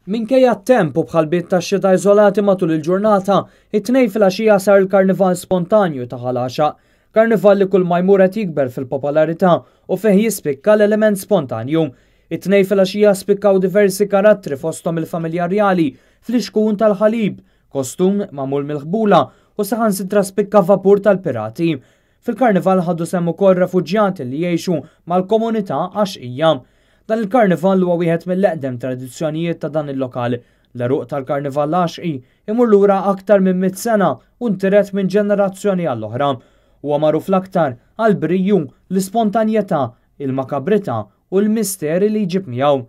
Minkejja t-temp u b'ħalbiet tax-xita iżolati matul il-ġurnata, it-Tnejn filgħaxija sar il-Karnival spontanju ta' Ħal Għaxaq. Karnival li kull ma jmur qed jikber fil-popolarità u fih jispikka l-element spontanju. It-Tnejn filgħaxija spikkaw diversi karattri fosthom il-familja rjali, flixkun tal-ħalib, kostum magħmul mill-ħbula u saħansitra spikka vapur tal-pirati. Fil-karnival ħadu sehem ukoll refuġjati li jgħixu mal-komunità Għaxqija. Dan il-karnival huwa wieħed mill-eqdem tradizzjonijiet ta' dan il-lokal. L-għeruq tal-karnival Għaxqi imur lura aktar minn mitt sena u ntiret minn ġenerazzjoni għall-oħra. Huwa magħruf l-aktar għall-briju, l-ispontanjetà, il-makabrità u l-misteri li jġib miegħu.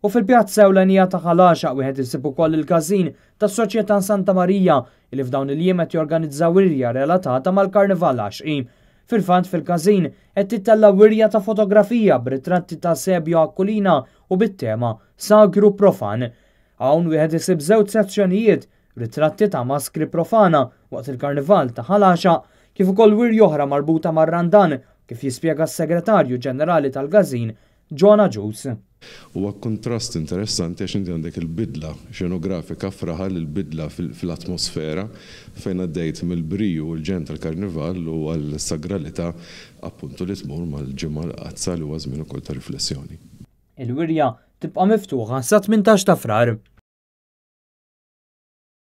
U fil-pjazza ewlenija ta' Ħal Għaxaq wieħed isib ukoll il-każin tas-Soċjetà Santa Marija li f'dawn il-jiem qed jorganizza wirja relatata mal-Karnival Għaxqi. Fil-fatt fil-każin qed tittella' wirja ta' fotografija b'ritratti ta' Sebio Aquilina u bit-tema Sagru Profan. Hawn wieħed isib żewġ sezzjonijiet, ritratti ta' maskri profana waqt il-Karnival ta' Ħal Għaxaq kif ukoll wirja oħra marbuta mar-Randan kif jispjega s-Segretarju Ġenerali tal-Każin John Agius. Huwa kuntrast interessanti għax inti għandek il-bidla xenografika f'raħal, il-bidla fil-atmosfera fejn għaddejt mill-briju u l-ġenn tal-karnival u għall-sagralità appuntu li tmur mal-Ġimgħa l-Qaddsa li huwa żmien ukoll ta' riflessjoni. Il-wirja tibqa' miftuħa sa 18 ta' Frar.